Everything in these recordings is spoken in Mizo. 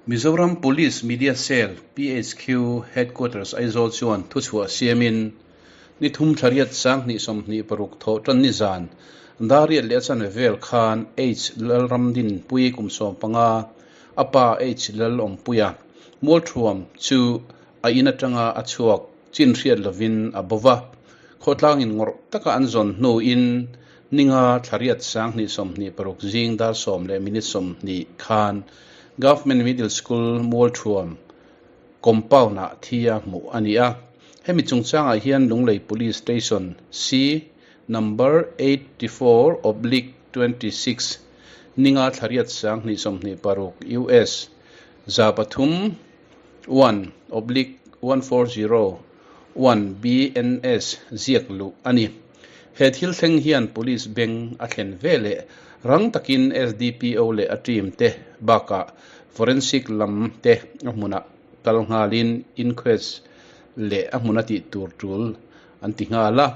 Mizoram Police Media Cell, PHQ, Headquarters Aizawl chuan thuchhuah siamin ni thum thla riat sanghnih 26 thawh tan nizan Dariat leh a chanve vel khan H Lalramdinpui kum 15 a pa H Lalawmpuia Mualthuam chu a in atanga a chhuak chin hriat lovin a bo va. Khawtlangin ngawrh taka an zawn hnuin ninga thla riat 2026 zing dar sawm leh minute 20 khan Government Middle School Mualthuam compound-ah thi a hmuh a ni a. Hemi chungchangah hian Lunglei Police Station C number 84/26 ninga thla riat 2026 US 300 1/140 1 BNS ziak luh a ni. He thil thleng hian Police beng a thlen ve leh rang takin SDPO leh a team te bakah Forensic lam te a hmunah kal nghalin inquest leh a hmuna tih tur tul an ti nghal a.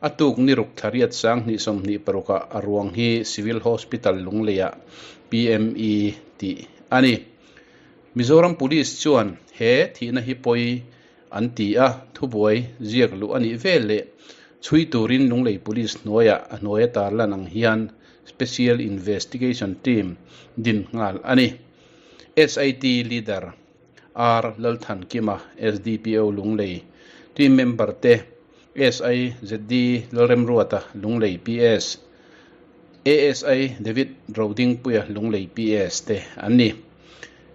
A tuk ni ruk thla riat 2026 ah a ruang hi Civil Hospital Lungleiah PME tih a ni. Mizoram Police chuan he thihna hi pawi an ti a, thubuai ziak luh a nih vel leh chhui turin Lunglei Police hnuaiah a hnuaia tarlan ang hian Special Investigation Team din nghal a ni. SIT Leader R Lalthankima, SDPO Lunglei, Team member te SI ZD Lalremruata, Lunglei PS, ASI David Rodingpuia, Lunglei PS te an ni.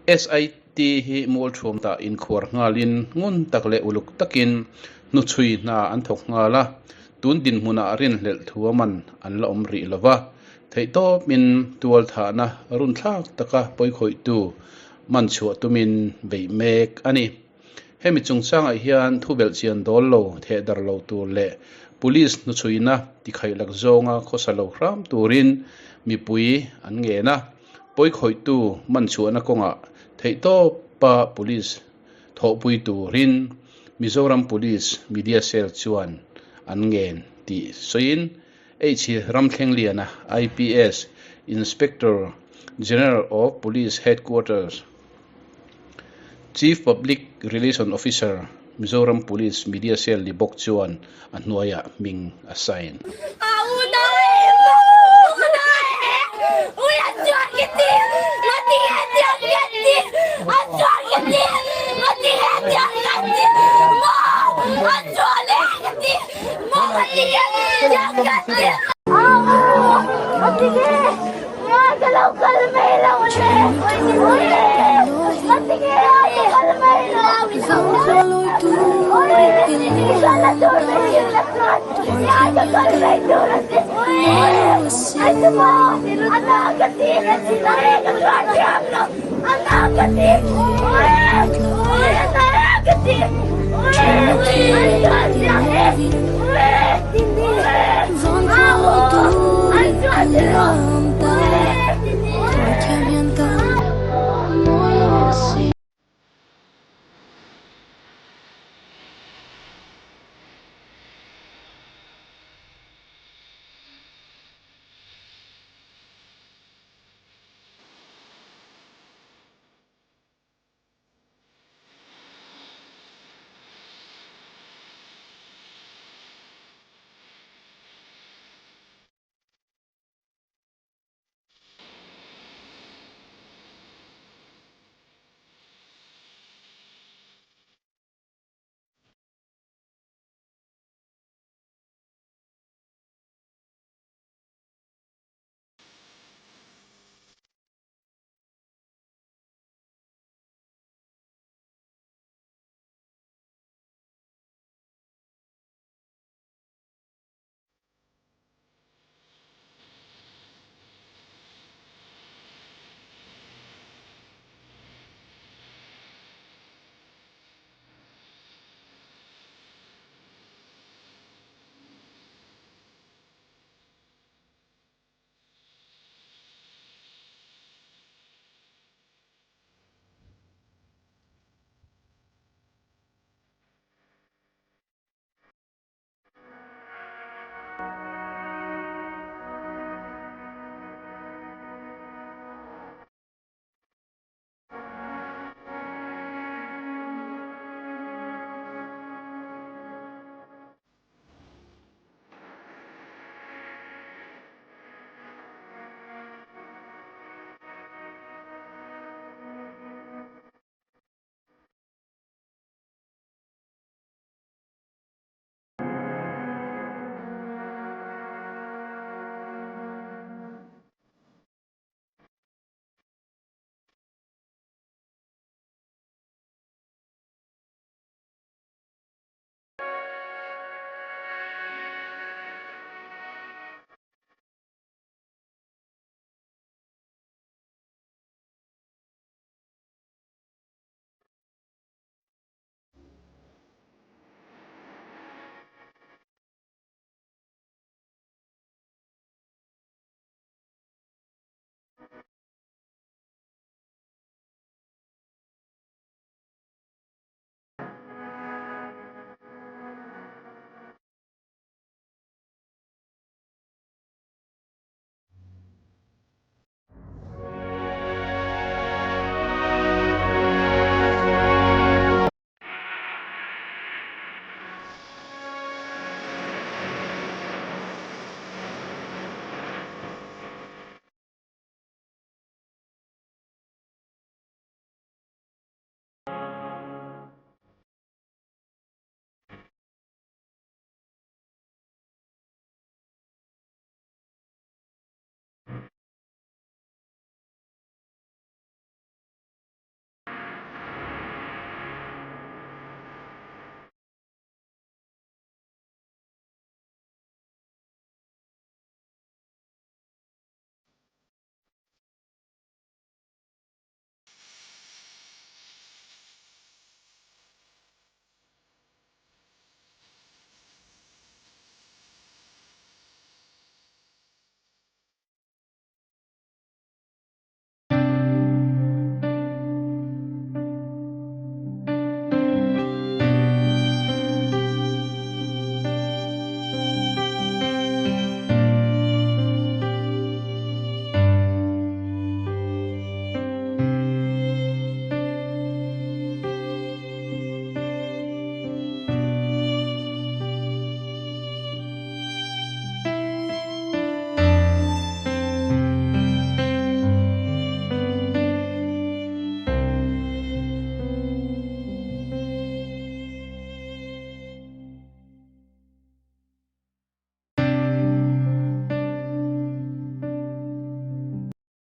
SIT hi mualthuam tah inkhuar nghalin ngun tak leh uluk takin hnuchhui hna an thawk nghal a, tun dinhmunah rinhlelh thu a man an la awm rih lo va, theihtawpin tualthahna runthlak taka pawikhawihtu man chhuah tumin beih mek a ni. Hemi chungchangah hian thubelh chian dawl lo, thehdar lo tur leh Police hnuchhuina tikhaih lak zawnga khawsa lo hram turin mipui an ngen a, pawikhawihtu man chhuahna kawngah theihtawpa Police thawhpui turin Mizoram Police Media Cell chuan an ngen tih sawiin H Ramthlengliana, IPS, Inspector General of Police Headquarters, Chief Public Relation Officer, Mizoram Police Media Cell ni bawk chuan a hnuaiah hming a sign.